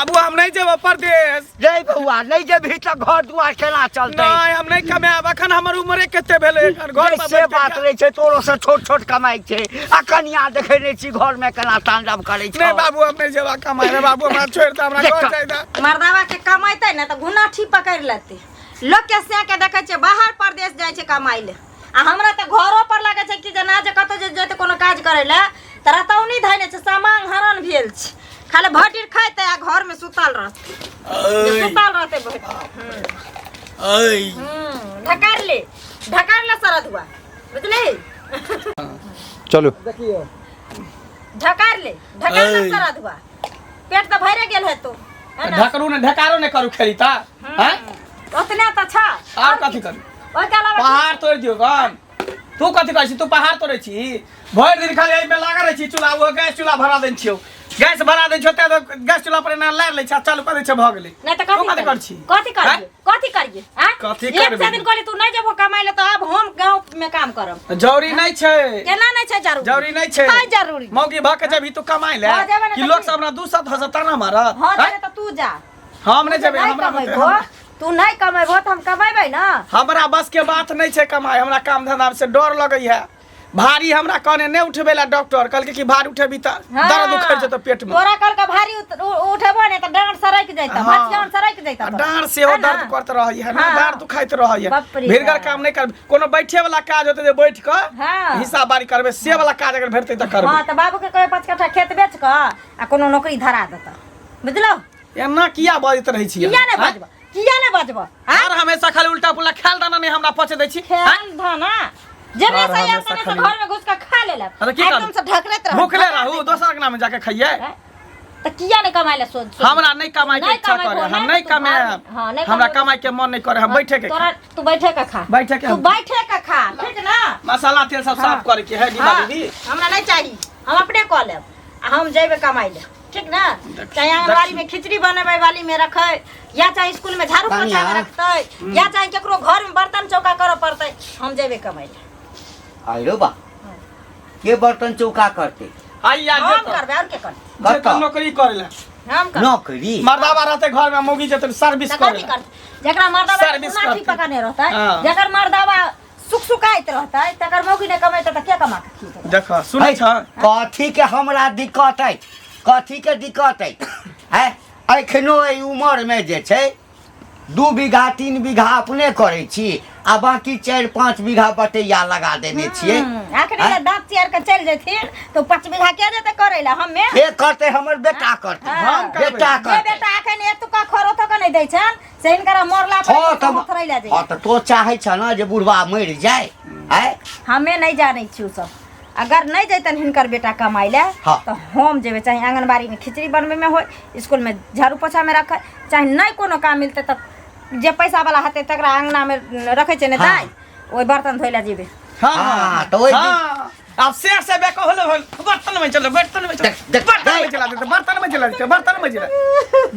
बाबू हम नहीं जेब परदेश। रे बौआ, नहीं जेबही तऽ घर दुआर केना चलतै? नहीं, हम नहीं कमाएब, अखन हमर उमरे कते भेलै, एखन घर नहीं, पर से बैठ के बात नहीं छै, तोरो से छोट छोट कमाइ छै आ कनिया देखै नहि छी घर में केना तांडव करै छै। नहीं बाबू, हम नहीं जेब कमाए रे बाबू, हमरा छोड़ि दे, हमरा घर जाय दे। मर्दावा के कमाइते ने तऽ घुनाठी पकड़ि लेतै। लोक के से के देखै छियै बाहर परदेश जाइ छै कमाइ ले, आ हमरा तऽ घरो पर लागै छै कि जेना जे कतौ जे जेतै कोनो काज करै लए तऽ रतौनी धैने छै, सामान हरण भेल छै, खाली भटीर खैतै आ घरमे सुतल रहतै, जे सुतल रहतै भरि। ढकार ले, ढकार ले सरदुआ, बुझली? चलू। देखियो। ढकार ले, ढकार ले सरदुआ, पेट तऽ भरे गेल हेतौ, है ना? ढकरू ने ढकारो ने करू खेली ता, हैं? ओतने तऽ छ। आर कथी करू? ओहिके अलावा पहाड़ तोड़ि दियौ गन। तू कथी कहै छी? तू पहाड़ तोड़ै छी? भरि दिन खाली एहिमे लागल रहै छी, चूल्हा ओ गैस चूल्हा भरा दै छियौ, गैस भरा दै छियौ, तेँ गैस चूल्हा पर एना लारि लै छै आ चालू कऽ दै छै, भऽ गेलै। नहि तऽ तू कथी कथी करै छी? कथी करियै? हैं? कथी करियै? आँय? कथी एक करबै? से दिन कहली तू नहि जेबहो कमाइ लए तऽ आब हम गाँव में काम करब। जरूरी नहि छै। केना नहि छै जरूरी? जरूरी नहि छै। है जरूरी। मौगी भऽ के जेबही तू कमाइ लए हँ, जेबै ने कि तऽ लोक की? सब हमरा दू शब्द हंसत ताना मारत? हँ, हैं? जेबै तऽ तू जा। हम नहि जेबै, नहि हमरा कमेबहो, हमरा तू नहि कमेबहो तऽ हम कमेबै ने। हमरा बस के बात नहि छै कमाइ, हमरा काम धंधा से डर लगै है भारी, हमरा कहने नहि उठबै ला डॉक्टर, कहलकै कि भार उठेबी तऽ दर्द उखड़ि जेतौ पेट में। तोरा कहलकै भारी उठेबो नहि तऽ डाँड़ सरकि जैतौ, हाँ। भचियान सरकि जैतौ आ तोरा। डाँड़ सेहो है ना? दर्द करत रहै है ना, हाँ। डाँड़ दुखाइत रहै है। बाप रे भिरगर बाप। काम नहि करबै, कोनो बैठे वाला काज होतै जे बैठ कऽ हाँ। हिसाब बारी करबै, से वाला काज अगर भेटतै तऽ करबै। हाँ, तऽ बाबू के कहियो 5 कट्ठा खेत बेच कऽ आ कोनो नौकरी धरा देतऽ, बुझलौ? एना किया बजैत रहै छी? किया नहि आँय? बजबऽ, किया नहि बजबऽ? आँय? आर हमेशा खाली उल्टा पुल्टा खायल दाना नहि हमरा पचे दै छी। आँय? खेल धाना जेने आर से यार हमेशा तने से खाली- घर में घुस के खा लेलक, अरे की एकदम करबै? से ढकलैत रहू, भूखले ढका रहू, दैत दोसर अंगना में जाके खइयै। आँय? तऽ किया नहि कमाइ लए सोच सोच? हमरा नहि कमाइ के नहि इच्छा कमेबहो, करे, हम नहि नहि तऽ तू कमाएब। हाँ, नहि हमरा कमेबहो। कमाइ के मन नहि करे, हम बैठे के तोरा तू बैठे के खा, बैठे के तू हम- बैठे के खा, ठीक ना? मसाला तेल सब साफ करे के है डिब्बा हाँ, दीदी। हमरा नहि चाही, हम अपने कऽ लेब आ हम जेबै कमाइ लए, ठीक ना? चाहे आंगनबाड़ी में खिचड़ी बनेबै वाली में रखै, या चाहे स्कूल में झाड़ू पोछा में रखतै, या चाहे केकरो घर में बर्तन चौका करऽ पड़तै, हम जेबै कमाइ लए। आइरो बा, के बर्तन चौका करते? आइया हम जेतौ। करबै, और के करतै? जेतौ कतऽ? नौकरी करे ला। हम करबै। नौकरी? मर्दाबा रहतै घर में, मौगी जेतै सर्विस तऽ करे कथी ला। करतै? जकरा मर्दाबा सर्विस लाठी करतै। पकड़ने रहतै, हाँ। जकर मर्दाबा सुख सुखाइत रहतै, तकर मौगी नहि कमेतै तऽ के कमा के खिएतै? देख, सुनै छ? कथी के हमरा दिक्कत अछि? कथी के दिक्कत अछि? हैं, एखनो एहि उमर में जे छै 2 बीघा 3 बीघा अपने करै छी आ बाकी 4-5 बीघा बटैया लगा देने छियै। आखिर ये दाँत चियार के चलि जेथिन तऽ 5 बीघा के जेतै करै लए? हमे के करतै? हमर बेटा करतै। हाँ। हम करबै। बेटा जे करतै। बेटा एखन एतुका खर ओतुका नहि दै छनि से हिनकर मरला पर हँ हिनकर तऽ हथरै लए हँ जाइए। तऽ तो चाहै छ ने जे बुढ़बा मरि जाय? आँय? हमे नहि जानै छी सब, अगर नहि जैतन हिनकर बेटा कमाइ लए हाँ। तऽ हम जेबै, चाहे आंगनबाड़ी में खिचड़ी बनबै में होय, स्कूल में झाड़ू पोछा में रखै, चाहे नहि कोनो काम मिलतै तऽ जे पैसा वाला हेतै तकरा अंगना में रखै छै ने हाँ। दाइ, ओहि बर्तन धोइ लए जेबै। हाँ, हाँ, तऽ ओहि दिन- हाँ, आब शेर से बेको होलो होल, बर्तन में चलो, बर्तन में चलो, देख, देख, बर्तन में देख। चला देते, बर्तन में चला देते, बर्तन में चला,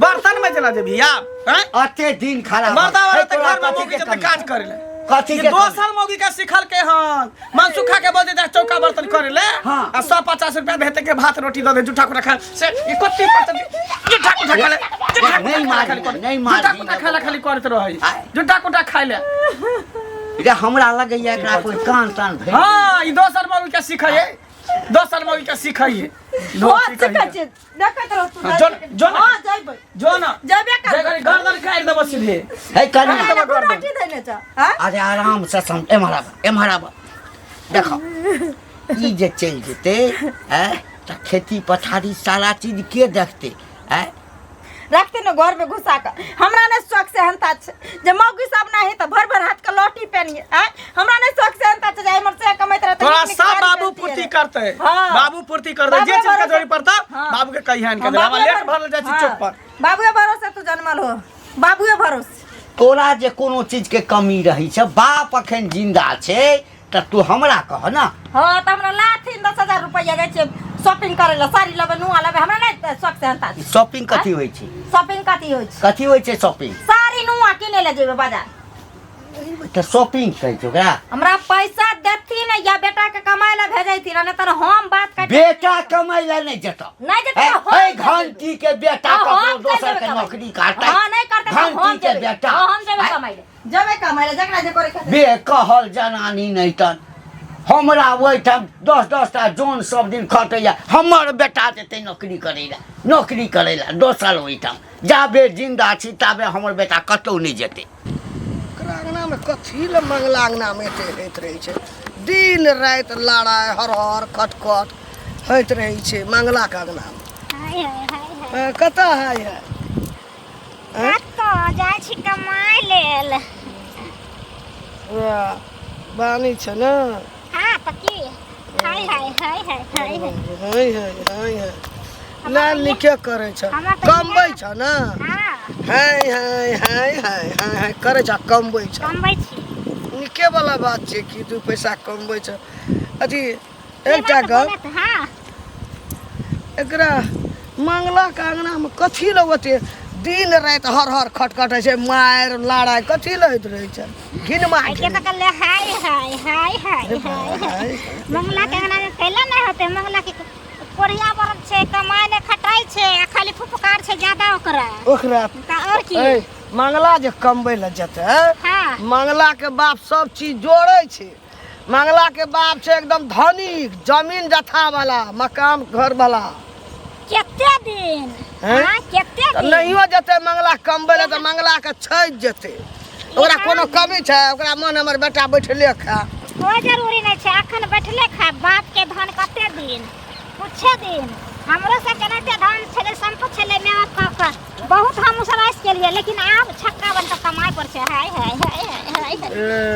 बर्तन में चला जेबही आब, हैं? अते दिन खराब मर्दा वाला है, तऽ तोरा घर में कथी मौगी के जते कमी? काज करे ले। कथी ये के कमी? दोसर मौगी के सिखल के हन, मनसुखा के बजे दे चौका बर्तन करे ले। हाँ। आ 150 रुपया भेटे के भात रोटी दे दे जूठा कुटा खा से ई कत्ती पर जूठा कुटा खा ले, जूठा नहीं कुटा मारी, खाली कर, नहीं मारी। जूठा कुटा खाला खाली करत रहै, आय। जूठा कुटा खाइ ले। रे हमरा लगैया एकरा कोई कान तान भेल। हाँ, ई दोसर मौगी के सिखै है, दोसर मौगी के सिखै है। बहुत सिखै छै, देखैत रह तू। हाँ, जो- जो ना। हाँ, जइबै। जो ना। जेबे करबै। जे घड़ी गर्दन काटि देबो सीधे। हे कनिया। हमरा लग रोटी देने छ, हाँ? अरे आराम से सम, एम्हर आब, एम्हर आब। देखो, ई जे चलि जेतै, हैं, तऽ खेती पथारी सारा चीज के देखतै, हैं? रखते ने घर में घुसा के, हमरा नहीं शौक सेहनता छै जे मौगी सब नहीं तऽ भर भर हाथ के लहठी पहनिए, आँय? हमरा नहीं शौक सेहनता छै जे हमर से कमैत रहतै, तोरा नीक नीक सब साड़ी बाबू पहिरतियै पूर्ति रे। करतै। हाँ। बाबू पूर्ति करतै, जे बाबूए चीज के भरोसे- जरूरी पड़तौ, हाँ। बाबू के कहिहन के हाँ, दे। हमरा बाबूए लेट भर- भरल जाइ छी हाँ। चौक पर। बाबूए भरोसे तू जनमल हो, बाबूए भरोसे। तोरा जे कोनो चीज के कमी रहै छै, बाप अखन जिंदा छै तऽ तू हमरा कह ना। हाँ, तऽ हमरा लाथिन 10,000 रुपैआ, जाइ छियै शॉपिंग करै लए, साड़ी लेबै, नुआ लेबै, हमरा नहि शौक सेहनता छै। शॉपिंग कथी होइ छै? शॉपिंग कथी होइ छै? कथी होइ छै शॉपिंग? साड़ी नुआ किनै लए जेबै बाजार। तऽ शॉपिंग कहै छै ओकरा। हमरा पैसा देथिन या बेटा के कमाय ला भेजैथिन, नहि तऽ हम बात काटि। बेटा कमाइ लए नहि जेतौ। नहि जेतै हे, तऽ हम हे जेबै। घंटी के बेटा हाँ, ककरो हम दोसर जेबै के कमाइ। नौकरी काटै। हाँ, नहि करतै तऽ हम घंटी के जेबै। बेटा। हाँ, हम जेबै कमाइ लए, जेबै कमाइ लए, जकरा जे करै के। बे कहल जनानी नहि तन हमरा ओहिठाम 10-10 टा जन सब दिन खटैया, हमर बेटा जेतै नौकरी करै लए, नौकरी करै लए दोसर ओहिठाम। जाबे जिंदा छी ताबे हमर बेटा कतहु नहि जेतै। ओकरा अङ्गनामे कथी लए मंगला अङ्गनामे एते होइत रहै छै? दिन राति लड़ाइ हरहर खटखट होइत रहै छै मंगलाके अङ्गनामे। हाय हाय हाय हाय। हँ, कतऽ हाय हाय? कतऽ जाइ छी कमाइ लेल? वाह, बानी छै ने। हाँ तऽ की, हाय हाय हाय हाय हाय हाय। हाय हाय हाय हाय। ना नीके करै छ। हमरा तऽ कमबै छ ने। हाँ। हाय हाय हाय हाय हाय हाय करै छ आ कमबै छ। कमबै छी। नीके वाला बात छै कि दू पैसा कमबै छ। अथी एकटा गप। हाँ। एकरा मंगला के अंगना में कथी लए ओते दिन राति हर हर खटखट होइ छै, मारि लड़ाइ कथी लए होइत रहै छै? घिनमा के तऽ कहले हाय हाय हाय हाय हाय हाय। मंगला के अंगना में कैला नहि होते? मंगला के कोरिया बरद छै, कमाइ नहि खटाइ छै आ खाली फुफकार छै ज्यादा ओकरा। ओकरा तऽ आओर की? ए, मंगला जे कमबै लए जेतै, हाँ। मंगला के बाप सब चीज जोड़ै छै। मंगला के बाप छै एकदम धनिक, जमीन जथा वाला, मकान घर वाला। कते दिन? हैं? हाँ, कते तऽ दिन? नहियो जेतै मंगला कमबै लए तऽ मंगला के छजि जेतै। ओकरा कोनो कमी छै? ओकरा मन हमर बेटा बैठले खा। कोई जरूरी नहीं छै अखन बैठले खा। बाप के धन कते दिन? कुछे दिन। हमरो सब केनाहिते धन छलै, संपत्ति छलै माय बाप के, बहुत हम सब ऐश केलिए, लेकिन आब छक्का बन के कमाइ पर छै। हाय हाय हाय हाय हाय।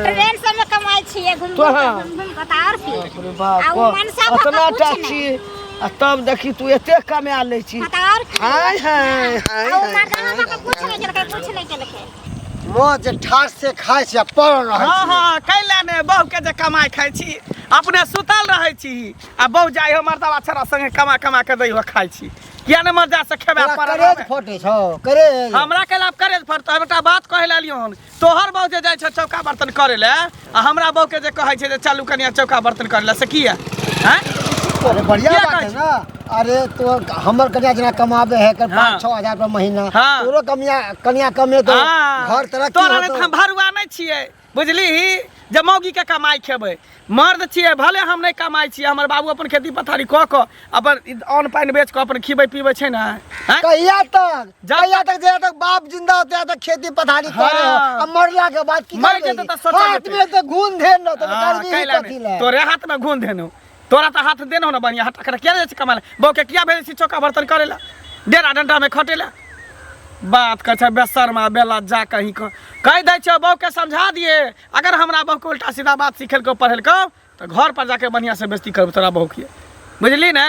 ट्रेन सब में कमाइ छियै घुम घुम तोहर? घुम घुम के, तऽ आओर की? बाप रे बाप। आ उ मनसा भऽ कऽ अतना कुछ टा नहि। छी आ तब देखी तू एते कमा लै छी। हाँ, तऽ आओर की? हाय हाय हाय आ उ हाय। मर्दाना भऽ कऽ कुछ नहि केलकै, कुछ नहि केलकै। माछ जे ठाठ से खाइ छी आ पड़ल रहै हाँ छी। हाँ, कैला ने बहू के जे कमाइ खाइ छी, अपने सुतल रहै छी आ बहू जाइ हो मर्दवा छड़ा संगे कमा कमा के दै हो खाइ छी। किया ने मर्दा से खेबे तोरा पड़ल करेज रहबे? फटे छौ करेज? हमरा कैला आब करेज फटतौ? हम एकटा बात कहै लए एलियौ हन। तोहर बहू जे जाइ छौ चौका बर्तन करे लए आ हमरा बहू के जे कहै छै जे चलू कनिया चौका बर्तन करे लए, से किया? हैं? अरे बढ़िया किया बात कहै है ना। अरे तो हमर कनिया जेना कमाबे है कर हाँ। 5-6 हजार रुपया महीना, हाँ। तोरो कमिया कनिया कमे तो हाँ। घर तरक्की तोरा नहि होतौ। तऽ हम भरुआ नहि छियै, बुझलिही, जे मौगीके कमाइ खेबै। मर्द छियै, भले हम नहि कमाइ छियै, हमर बाबू अपन खेती पथारी कऽ कऽ अपन अन्न पानि बेच कऽ अपन खिबै पीबै छै ने, आँय? कहिया तक? जब कहिया तक? जहिया तक बाप जिंदा होते तक खेती पथारी करे हो। हाँ। आ मरला के बाद की मर करबही? जेतै तऽ सोचल हाथ जेतै। में तऽ घून धेन रहतौ तऽ हाँ, करबही कैला कथी नहि? लए? तोरे हाथमे घून देनौ, तोरा तऽ हाथ देनौ ने बढ़िया हटा कर। किया जाइ छै कमाइ लए? बहूके किया भेजै छी चौका बर्तन करै लए, डेरा डंटामे खटै लए? बात कहै छै बेसरमा बेला जा कहीं कऽ कहि दै छियौ, बहूके समझा दिए। अगर हमरा बहूके उल्टा सीधा बात सिखेलकौ पढ़ेलकौ तऽ घर पर जाके बढ़िआँ से बेइज्जती करब तोरा बहूके, बुझली ने?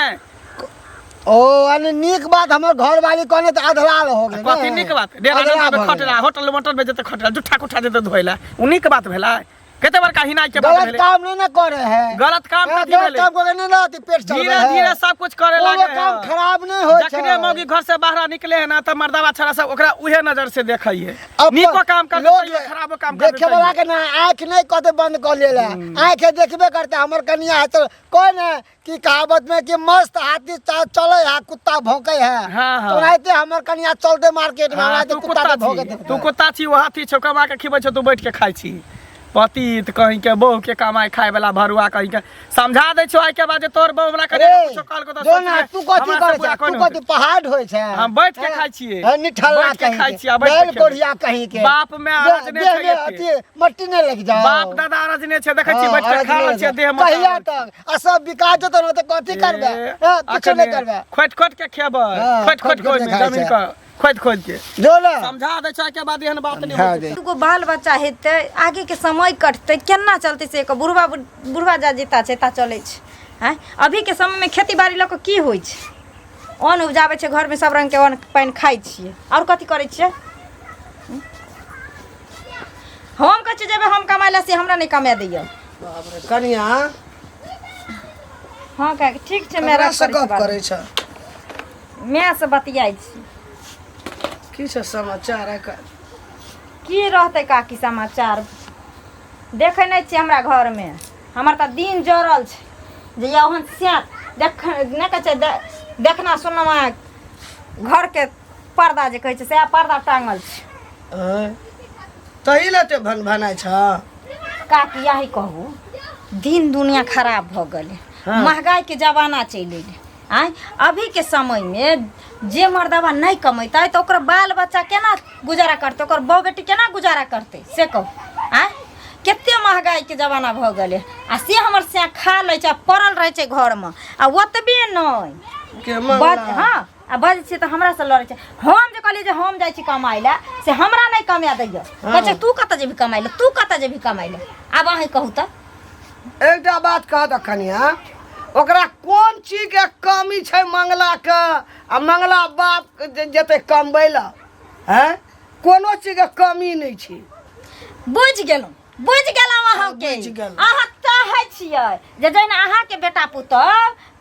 ओ अने नीक बात हमर घरवाली कहने तऽ अधला हो गेलै। कथी नीक बात? डेरा अधला डंटामे भऽ खटला, गेलै। होटल मोटल में जेतै खटला, जुट्ठा कुट्ठा जेतै धोए लए, ओ नीक बात भेलै? कते बड़का हिनाइ के बात गलत भेलै। काम नहीं ना करे है। गलत काम हाँ, कथी गलत भेलै? काम करे नहीं ना अथी पेट चलबै धीरे है। धीरे सब कुछ करे कोनो लागे काम है। खराब नहीं होइ छै। जखने मौगी घर से बाहर निकले है ना तऽ मर्दावा छड़ा सब ओकरा उहे नजर से देखै है। अपन नीको काम कर लोग देतै, खराबो काम कर देखे वाला देतै। के ना आँख नहीं कते बंद कर लेल है, आँख देखबे करते। हमर कनिया है तो कोई ने कि कहावत में कि मस्त हाथी चले है कुत्ता भौंके है। हाँ, हाँ। तो ओनाहिते हमर कनिया चलते मार्केट में हाँ, ओनाहिते तू कुत्ता कुत्ता के भौंके छी, देखते। तू कुत्ता छी, ओ हाथी छौ, कमा के खिबै छौ, तू बैठ के खाइ छी। पतित कहीं के बहू के कमाई खाए वाला भरुआ कहीं के। समझा दै छौ आइ के बाद जे तोर बहू हमरा कने अरे, कुछो कहलको तऽ जो ना सोचिहे, तू कथी हमरा से करै बुरा छै? कोइ तू नहि कथी पहाड़ होइ छै? हम बैठ के खाइ छियै। हे, निठल्ला बैठ के कहीं खाइ के। छियै, आ बैठ के बैल खेबै। कोढ़िया कहीं के। बाप में अरज नहि देह छै में एते। अथी मट्टी नहि लागि जाओ। बाप दादा अरज नहि छै, देखै छियै बैठ के खा रहल छियै, देह मोटा कहिया रहल छै। तक आ सब बिका जेतौ ने तऽ कथी करबै? ए, हँ, किछो नहि अखने करबै। खोटि खोटि के खेबै। हाँ, खोटि खोटि खोटि के खोटि के ओहिमे खाइ जमीन छै। के खोदि खोदि के। जो ने समझा दै छै के बाद एहन बात नहि समझा होइत दे। दूगो बाल बच्चा हेतै, आगेके समय कटतै केना चलतै से एक बुढ़वा बुढ़वा जा जेता छै ता चलै छै। आँय, अभीके समयमे खेती बाड़ी लऽ कऽ की होइ छै? अन्न उपजाबै छै घरमे, सब रङ्गके अन्न पानि खाइ छियै, आओर कथी करै छियै? हम कहै छियै जेबै हम कमाइ लए, से हमरा नहि कमाए दैया। बाप रे, कनिया। हँ काकी, ठीक छै। माय ककरा से करै छी गप बात। करै छ? मायसँ बतियाइ छी। की छै समाचार आइ काल्हि? की रहतै काकी समाचार? देखै नहि छियै हमरा घरमे हमर तऽ दिन जरल छै जे या ओहन स्यात देख नहि कहै छै देखना सुनना घरके पर्दा जे कहै छै सएह पर्दा टाँगल छै। आँय, तही लए ते भन भनाइ छ। काकी यही कहू, दिन दुनिया खराब भऽ गेलै। हाँ। महगाइके जमाना चलि एलै। आँय, अभीके समयमे जे मर्दबा नहि कमेतै तऽ ओकर बाल बच्चा केना गुजारा करतै, ओकर बहु बेटी केना गुजारा करतै से कहू। आँय, कते महगाइके जमाना भऽ गेलै आ से हमर सैं खा लै छै आ पड़ल रहै छै घरमे आ ओतबे नहि के बज मंगला? हँ, आ बजै छियै तऽ हमरासँ लड़ै छै। हम जे कहलियै जे हम जाइ छी कमाइ लए, से हमरा नहि कमा दैए, कहै छै तू कतऽ जेबही कमाइ लए, तू कतऽ जेबही कमाइ लए। आब अहीं कहू तऽ। एकटा बात कह दऽ कनिया, ओकरा कोन चीजके कमी छै मंगलाके? आ मंगला बाप जेतै कमबै लए? हैं, कोनो चीजके कमी नहि छै। बुझि गेलहुँ, बुझि गेलहुँ अहाँके। बुझि गेलहुँ। अहाँ चाहै छियै जे जहिना अहाँके बेटा पुतोह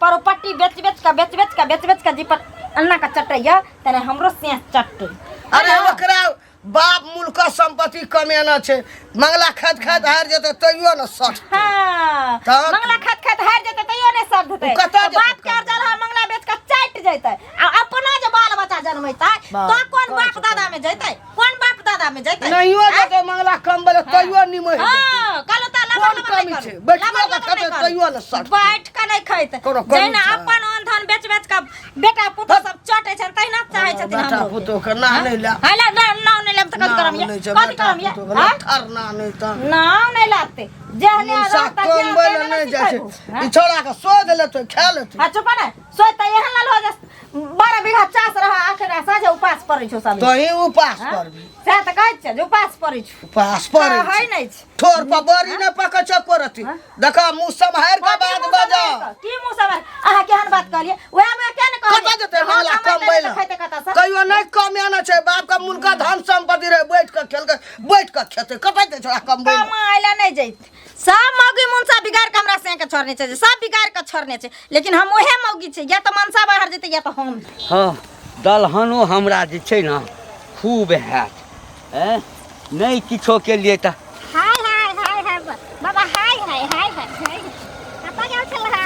परोपट्टी बेच बेच कऽ बेच बेच कऽ बेच बेच कऽ जीपर अन्ना कऽ चटैया, तेना हमरो सेह चटै। अरे, ओकरा बाप मुल्क संपत्ति कमेना छै। मंगला खाइत खाइत हारि जेतै तैयो ने सठ। हाँ। तऽ? मंगला खाइत खाइत हारि जेतै तैयो नहि सठ हेतै। ओ कतऽ जेतै? बाप के अर्जल है मंगला बेच कऽ चाटि जेतै आ अपना जे बाल बच्चा जनमेतै बाप, तऽ कोन बाप दादा में जेतै, कोन बाप दादा में जेतै? नहियो जेतै मंगला कमबै लए तैयो निमहि जेतै। हाँ, कहलहुँ तऽ लबर कोन लबर कमी नहि करू। छै? बैठियो लबर कऽ लबर खेतै नहि करू। तैयो ने सठ। बैठ कऽ नहि खैतै। कोनो कमी जहिना छै? अपन अन्न धन बेच बेच कऽ बेटा पुतोह सब चटै छनि तहिना चाहै छथिन बेटा हमरो। पुतोह के नाम नहि ले। हाय ला, नाम नहि लेब तऽ कथी नाम करम ये? नहि छै कथी बेटा करम ये? पुतोह के। आँय? लठर ना नहि तऽ नाम नहि लागतै जेहने मुनसा रहता कमबै लए नहि जाइ छै। ई छौड़ा के सोध लेतै, खा लेतै। आ चुप ने, सोच तऽ एहन लाल हो जे 12 बीघा चास रह, आखिर साँझे उपास पड़ै छौ सब। तही उपास करबी। सएह तऽ कहै छियै जे उपास पड़ै छौ। उपास पड़ै है छै। नहि छै। ठोर पर बड़ी नहि पकै छै एको रत्ती। देखा, मुँह सम्हारि कऽ कथी बात मुँह बजा। सम्हारि कऽ? की मुँह सम्हारि? अहाँ केहन बात कहलियै? उएह मे किया ने कहलियै? कतऽ जेतै हम मंगला कमेतै कमबै नहि तऽ लए? खैतै कतऽसँ? कहियो नहि कमेना छै। बाप के मुनका धन संपत्ति रहै, बैठ कऽ खेलकै, बैठ कऽ खेतै। कतऽ जेतै छोड़ा कमबै लए? कमाइ लए नहि जैत। सब मौगी मुनसा बिगाड़ कऽ हमरा संगे छोड़ने छै, सब बिगाड़ कऽ छोड़ने छै, लेकिन हम ओहे मौगी छै, या तऽ मनसा बाहर जेतै या तऽ हम। हँ, दलहनो हमरा जे छै ने खूब हैत। एँ, नहि किछो के लिए तऽ हाय हाय हाय हाय बाबा, हाय हाय हाय हाय हाय। कतऽ गेल छलह?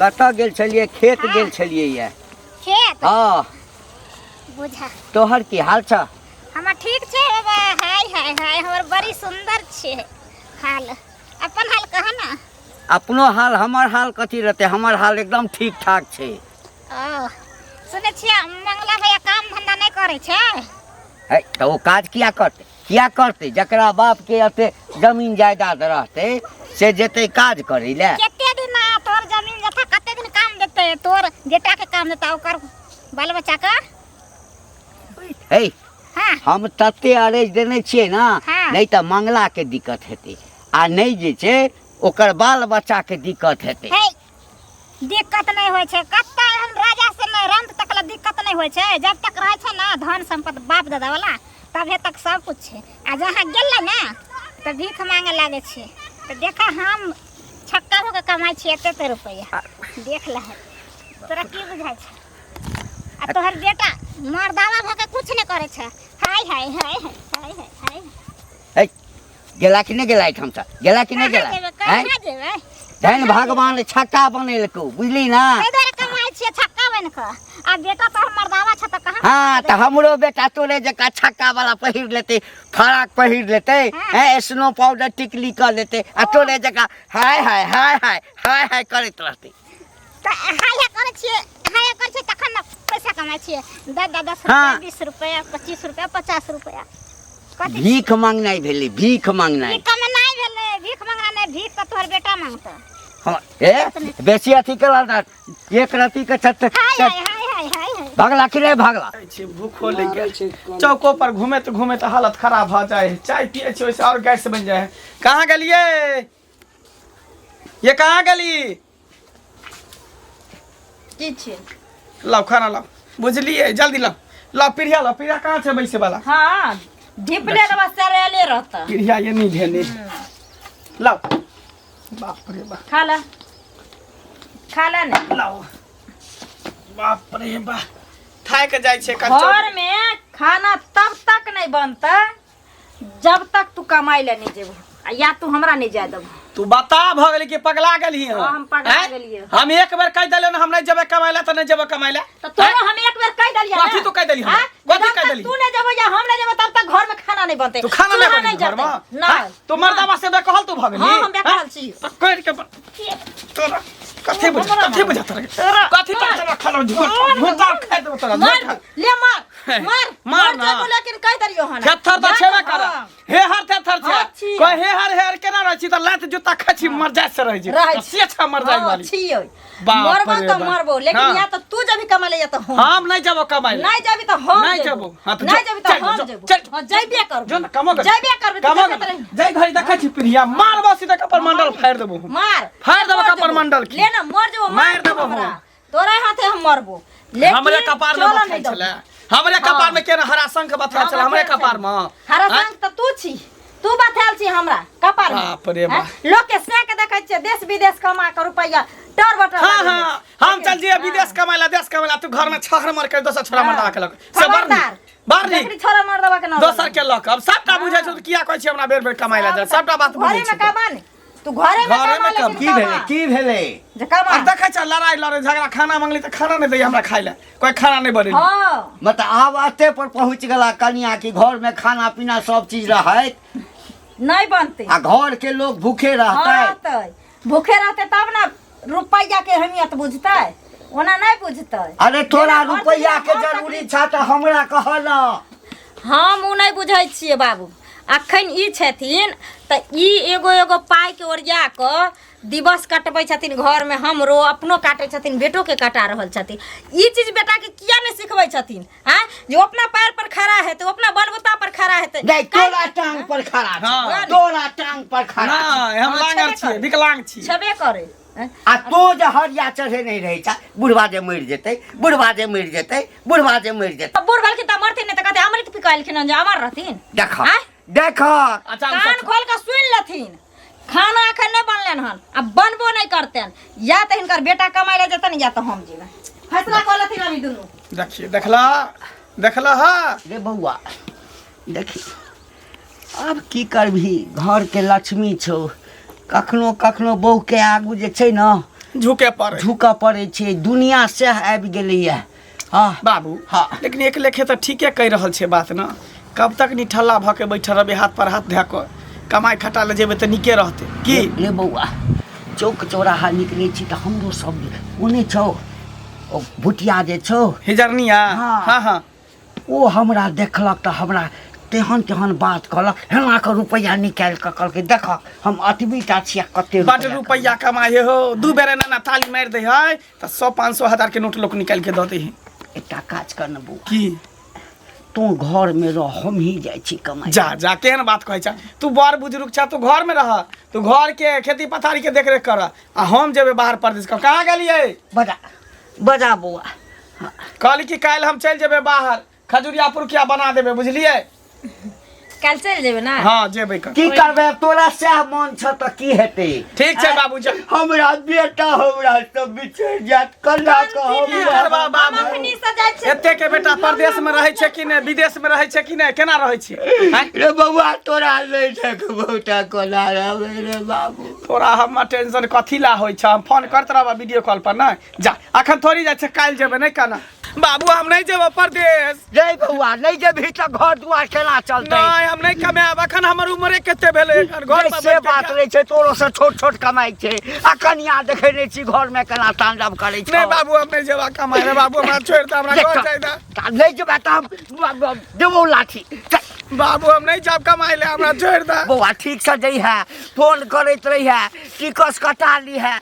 कतऽ गेल छलियै? खेत गेल छलियै ये। खेत? हँ। बुझा। तोहर की हाल छ? हमर ठीक छै बाबा। हाय हाय हाय, हमर बड़ी सुंदर छै हाल। अपन हाल कह ना। अपनो हाल, हमर हाल कथी रहतै? हमर हाल एकदम ठीक ठाक छै। ओ, सुनै छियै मंगला भैया काम धंधा नहि करै छै? है तऽ ओ काज किया करतै, किया करतै? जकरा बापके एते जमीन जायदाद रहतै से जेतै काज करै लए? कते दिन आ तोर जमीन जथा कते दिन काम देतै? तोर बेटा के काम देतै, ओकर बाल बच्चा के? है। हाँ। हम तते अरेज देने छियै ने। हाँ। नहि तऽ मंगलाके दिक्कत हेतै आ नहि जे छै ओकर बाल बच्चाके दिक्कत हेतै। हे, दिक्कत नहि होइ छै। कत्ता एहन राजा से नहि रंत तक ला दिक्कत नहि होइ छै। जब तक रहै छै ने धन संपत्ति बाप दादा वाला, तबे तक सब कुछ छै, आ जहाँ गेलै ने तऽ भीख मांगे लागै छै। तऽ देखा, हम छक्का होके कमाइ छियै एते एते रुपैआ, देख लह, तोरा की बुझाइ छै? आ तोहर बेटा मर्दावा भऽ के कुछ नहि करै छै। हाय हाय हाय हाय हाय हाय हाय। है, गेला कि नहि गेला एहिठामसँ? गेला कि नहि कहाँ गेला? जेबै? आँय? कहाँ जेबै? धन भगवान छक्का बनेलकौ, बुझली ना? ताहि दुआरे कमाइ छियै छक्का बनि कऽ, आ बेटा तोहर मर्दावा छ तऽ कहाँ? हाँ, तऽ हमरो बेटा तोरे जकाँ छक्का वाला पहिर लेतै, फराक पहिर लेतै। हाँ। हैं, स्नो पाउडर टिकली कऽ लेतै आ तोरे जकाँ हाय हाय हाय हाय हाय हाय करैत रहतै। तऽ हाय हाय करै छियै, हाय हाय करै छियै तखन ने पैसा कमाइ छियै। दस दस 10 हाँ। रुपैआ, 20 रुपैआ, 25 रुपैआ, 50 रुपैआ, कथी? भीख मांगनाइ भेलै भीख मांगनाइ। भीख कमेनाइ भेलै, भीख मंगना नहि। भीख तऽ तोहर बेटा मांगतौ। हाँ, ए बेसी अथी केला तऽ एक रत्ती के छत हाय हाय हाय हाय हाय हाय। भगला कि नहि भगला? छी, भूखो लग गेल। चौको पर घूमैत घूमैत हालत खराब भऽ जाइ है। चाय पियै छी, ओहिसँ आओर गैस बनि जाइ है। कहाँ गेलियै ये? कहाँ गेली? की छियै? लाउ, खाना लाउ, बुझलियै? जल्दी लाउ, लाउ पीढ़िया, लाउ पीढ़िया। कहाँ छै बैसे वाला? हाँ, ढिपले रहबा, सरेले रहता। पीढ़िया ये नहीं धेने लाउ। बाप रे बाप। खा ले, खा ले ने। लाउ। बाप रे बाप, थाकि जाइ छै कच्चो। घर में खाना तब तक नहीं बनता जब तक तू कमाई ले नहीं जेबू। आ या तू हमरा नहीं जाय देबो। तू बता भऽ गेली कि पगला गेलही हम? हाँ, हम पगला आँय? गेलियै। हम एक बेर कहि देलियै ने हम नहीं जेबै कमाइ लए तऽ नहीं जेबै कमाइ लए। तो तोरो हम एक बेर कहि देलियै कथी तू कहि देलही हमरा? हाँ? कथी जब कहि तक देलही? तू नहीं जेबो या हम नहीं जेबो तब तक घर में खाना नहीं बनते। तू खाना नहीं चूल्हा बनेलही नहीं घरमे? जरतै। नहीं। आँय? तू मर्दावा से बेकहल तू भऽ गेलही? हाँ, हम बेकहल आँय? छी। तऽ करि के तोरा कथी बुझ कथी बुझ तोरा कथी तोरा तोरा खाना झूठ झूठा खाइ देबो तोरा मार झूठा। ले मार हे, मार मार मार ना। जेबो लेकिन कहि देलियो हन। थेथर तऽ छेबे कर हे हर थेथर छै हाँ, छी। कोई हे हर हे हर केना रहै छी तऽ लात जूता खाइ छी मर जाय से रहै छी रहै तऽ से छै मर जाय हाँ, वाली। छियै। बाप मरबो रे तऽ बाप। मरबो लेकिन हाँ। या तऽ तू जबी कमा ले या तऽ हम हम नहीं जेबो कमाइ नहीं जाबी तऽ हम नहीं जेबो। हाँ, तऽ नहीं जो, जाबी तऽ चल, हम जो, जेबो। चल। हाँ, जइबे करबो। जो ना कमो कर जइबे करबो, तू कमो देखैत कर रही। जाय घड़ी देखै छी प्रिया मारबो सीधा कपर मंडल फाड़ि देबो हम। मार फाड़ि देबो मर कपर जेबो। मंडल के। ले ना मर जेबो मारि देबो हम। हमरा। तोरा हाथे हम मरबो लेकिन हमरे कपार में चलऽ बथाइ नहीं देबो। छलै हमरे कपार में केना हरा शंख बथाइ छलै हमरे कपार में हरा आँय? शंख तऽ तू छी तू बथायल छी हमरा कपार में। बाप रे बाप। आँय? लोक के सैं के देखै छियै देश विदेश कमा के रुपैआ टर बटर हाँ लगेने। हाँ हम चल जिए विदेश कमाइ ला देश कमाइ ला तू घर में छहर मर के दोसर छोरा मर्दा के लक से बड़ खबरदार। बड़ नीक जकरी छोरा मर्दवा के ना दोसर के लक अब सबटा बुझै छौ तऽ किया कहै छी हमरा बेर बेर कमाइ ला जा सबटा बात बुझै घरे में छी कमा ने तू घरे में घरे कमा में कमा। लेकिन की भेलै कमा की भेलै जे कमा आ देखै छ लड़ाई लड़े झगड़ा खाना मंगली तऽ खाना नहि दैया हमरा खाइ ला कोई खाना नहि बनेली हाँ मतलब आब एते पर पहुँच गेला कनिया कि घर में खाना पीना सब चीज रहैत नहीं बनते आ घर के लोग भूखे हाँ रहतै रहतै भूखे रहतै तब ना रुपैया के अहमियत बुझतै ओना नहीं बुझतै अरे तोरा जेना घर रुपैया के हम जरूरी छा तऽ हमरा कह न हम ओ नहि बुझै छियै बाबू अखन ई छथिन तऽ ई एगो एगो पाइके ओरिया कऽ दिवस कटबै छथिन घरमे हमरो अपनो काटै छथिन बेटोके कटा रहल छथिन ई चीज बेटाके किया नहि सिखबै छथिन आँय जे ओ अपना पैर पर खड़ा हेतै ओ अपना बलबुता पर खड़ा हेतै नहीं तोरा टांग पर खड़ा छौ। हाँ। तोरा टांग पर खड़ा छौ। नहि हम हाँ, लांगर छेबे छियै करै। विकलांग छियै छेबे करै आ तो जे हरिया चढ़े नहीं रहे छा बुढ़वा जे मरि जेतै बुढ़वा जे मरि जेतै बुढ़वा जे मरि जेतै तऽ बूढ़ भेलखिन तऽ मरथिन नहि तऽ कहतै अमृत पी कऽ एलखिन हन जे अमर रहथिन देख आँय? देख अच्छा कान खोल कऽ सुनि लेथिन खाना एखन नहि बनलनि हन आ बनबो नहि करतनि या तऽ हिनकर बेटा कमाइ लए जेतनि या तऽ हम जेबै फैसला कऽ लेथिन अभी दुनू देखिए देखला देखला हा रे बौआ देखी आब की करबही घरके लक्ष्मी छौ कखनो कखनो बहूके आगू जे छै ने झुके पड़े झुकऽ पड़ै छै दुनिया सएह आबि गेलैए हँ बाबू हाँ। लेकिन एक लेखे तऽ ठीके कहि रहल छै बात ने कब तक निठल्ला भऽ के बैठल रहबै हाथ पर हाथ धए कऽ कमाइ खटा लए जेबै तऽ नीके रहतै की रे बौआ चौक चौराहा निकलै छी तऽ हमरो सब ओ नहि छौ ओ भुटिया जे छौ हिजरनिया हाँ। हाँ हाँ ओ हमरा देखलक तऽ हमरा तेहन तेहन बात कहलक एना कऽ रुपैआ निकालि कऽ कहलकै देख हम अतबी टा छियै कते बड रुपैआ कमाइ हो दू बेर एना एना ताली मारि दै है तऽ सौ पाँच सौ हजार के नोट लोक निकालि के दऽ दै है एकटा काज कर ने बौआ की तू घरमे रह हमही जाइ छी कमाइ जा जा केहन बात कहै छ तू बड़ बुजुर्ग छ तू घर में रह तू घर के खेती पथारी के देखरेख कर आ हम जेबै बाहर परदेश कहाँ गेलियै बजा बजा बौआ कहली कि काल्हि हम चलि जेबै बाहर खजुरिया पुरुखिया बना देबै बुझलियै काल्हि चलि जेबै ने हँ जेबै कर की करबै तोरा सएह मन छौ तऽ की हेतै ठीक छै बाबू जा हमरा बेटा हमरा सब बिछड़ि जायत कन्ना कऽ की करबा हम बाबू अखनी से जाइ छियै एते के बेटा परदेश में रहै छै कि नहि विदेश में रहै छै कि नहि केना रहै छै आँय? रे बौआ तोरा नहि देखबौ तऽ कोना रहबै रे बाबू तोरा हमर टेंशन कथी ला होइ छै हम फोन करैत रहब वीडियो कॉल पर नहि जा अखन थोड़ी जाइ छै काल्हि जेबै नहि कहना बाबू हम नहि जेबै परदेश रे बौआ नहि जेबही तऽ घर दुआर केना चलतै नहि हम नहि कमायब अखन हमर उमरे कते भेलै एखन घर नहि, पर से बैठ के बात नहि छै तोरो से छोट छोट कमाइ छै आ कनिया देखै नहि छी घरमे केना तांडव करै छै नहि बाबू हम नहि जेबा कमाय रे बाबू हमरा छोड़ि दे हमरा घर जाइ दे नहि जेबा तऽ हम देबौ लाठी चल, बाबू हम नहि जाब कमाय ले हमरा छोड़ि दे बौआ ठीक से जइहे फोन करैत रहिहे टिकस कटा लिहे।